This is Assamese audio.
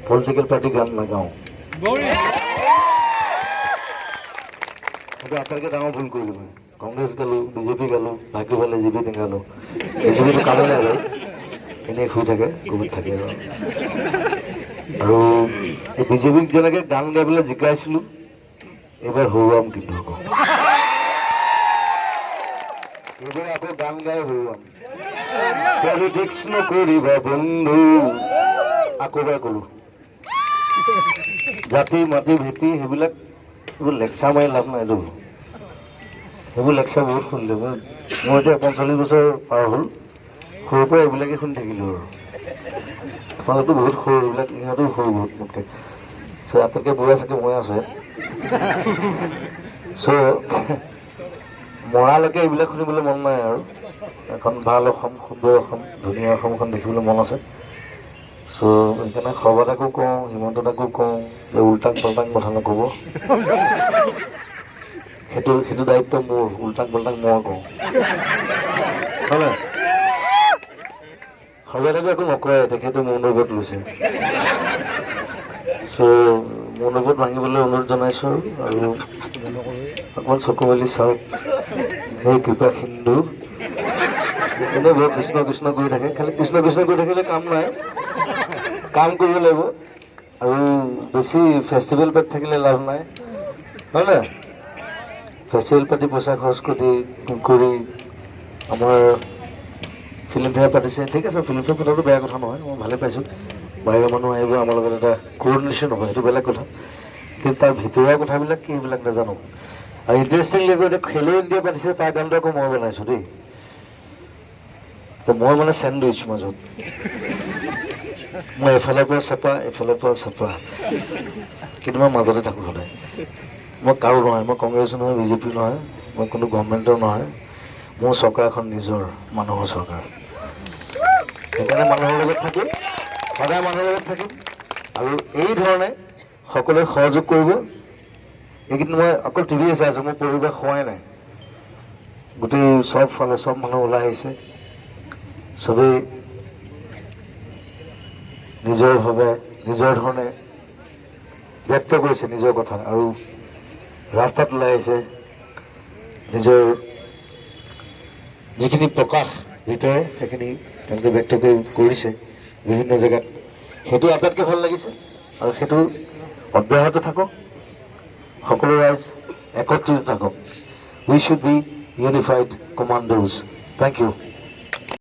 পলিটিকেল পাৰ্টি গান নাগাওঁ। সেইটো আটাইতকৈ ডাঙৰ ভুল কৰিলোঁ মই। কংগ্ৰেছ গালোঁ, বিজেপি গালোঁ, ভাগ্য ভালে জিপি নেগালোঁ। বিজেপিটো কামেই নাই ভাই, এনেই শুই থাকে, ক'ৰবাত থাকে। আৰু এই বিজেপিক যেনেকৈ গান গাই পেলাই জিকাইছিলোঁ, এইবাৰ হৰুৱাম কিন্তু আকৌ। এইবাৰ আকৌ গান গাই হৰুৱাম। পলিটিক্স নকৰিবা বন্ধু, আকৌ এবাৰ ক'লো। জাতি মাটি ভেটি সেইবিলাক এইবোৰ লেকচাৰ মাৰি লাভ নাই এইটো। সেইবোৰ লেকচাৰ বহুত শুনিলোঁ মই। মোৰ এতিয়া 45 বছৰ পাৰ হ'ল, সৰুৰ পৰা এইবিলাকে শুনি থাকিলোঁ। আৰু তোমালোকতো বহুত সৰু, এইবিলাক ইহঁতো সৰু বহুত মোতকৈ। চ' আটাইতকৈ বুঢ়া চাগে মই আছোঁ ইয়াত। চ' মৰালৈকে এইবিলাক শুনিবলৈ মন নাই। আৰু এখন ভাল অসম, সুন্দৰ অসম, ধুনীয়া অসমখন দেখিবলৈ মন আছে। চ' সেইকাৰণে সৰ্বদাকো কওঁ, হিমন্ত দাকো কওঁ যে উল্টাং পাল্টাং কথা নক'ব। সেইটো দায়িত্ব মোৰ, উল্টাং পাল্টাং মই কওঁ, হয় নাই? সৰ্বদাকো একো নকয়, তেখেতে মৌন ব্ৰত লৈছে। চ' মৌন ব্ৰত ভাঙিবলৈ অনুৰোধ জনাইছোঁ। আৰু অকণমান চকু মেলি চাওক, সেই কৃপা সিন্ধু। এনেই বৰ কৃষ্ণ কৃষ্ণ কৰি থাকে, খালি কৃষ্ণ কৃষ্ণ কৰি থাকিলে কাম নাই, কাম কৰিব লাগিব। আৰু বেছি ফেষ্টিভেল পাতি থাকিলে লাভ নাই, হয় নাই? ফেষ্টিভেল পাতি পইচা খৰচ কৰি আমাৰ ফিল্মফেয়াৰ পাতিছে, ঠিক আছে, ফিল্মফেয়াৰ পতাটো বেয়া কথা নহয়, মই ভালে পাইছোঁ। বাহিৰৰ মানুহ আহিব, আমাৰ লগত এটা কোঅৰ্ডিনেশ্যন হ'ব, সেইটো বেলেগ কথা। কিন্তু তাৰ ভিতৰুৱা কথাবিলাক কি সেইবিলাক নাজানো। আৰু ইণ্টাৰেষ্টিংলি আকৌ এতিয়া খেলো ইণ্ডিয়া পাতিছে, তাৰ গানটো আকৌ মই বনাইছোঁ দেই। তো মই মানে চেণ্ডউইচ মাজত, মই এফালৰ পৰা চেপা, এফালৰ পৰা চেপা, কিন্তু মই মাজতে থাকোঁ সদায়। মই কাৰো নহয়, মই কংগ্ৰেছো নহয়, বিজেপিও নহয়, মই কোনো গভৰ্ণমেণ্টৰ নহয়। মোৰ চৰকাৰখন নিজৰ মানুহৰ চৰকাৰ। সেইকাৰণে মানুহৰ লগত থাকিম, সদায় মানুহৰ লগত থাকিম। আৰু এই ধৰণে সকলোৱে সহযোগ কৰিব। এইকেইদিন মই অকল টিভিয়ে চাই আছোঁ, মোৰ পৰিৱেশ হোৱাই নাই। গোটেই চব ফালে চব মানুহ ওলাই আহিছে, চবেই নিজৰ ভাৱে নিজৰ ধৰণে ব্যক্ত কৰিছে নিজৰ কথা আৰু ৰাস্তাত ওলাই আহিছে। নিজৰ যিখিনি প্ৰকাশ ভিতৰে, সেইখিনি তেওঁলোকে ব্যক্ত কৰিছে বিভিন্ন জেগাত। সেইটো আটাইতকৈ ভাল লাগিছে আৰু সেইটো অব্যাহত থাকক। সকলো ৰাইজ একত্ৰিত থাকক। We should be unified commandos. Thank you.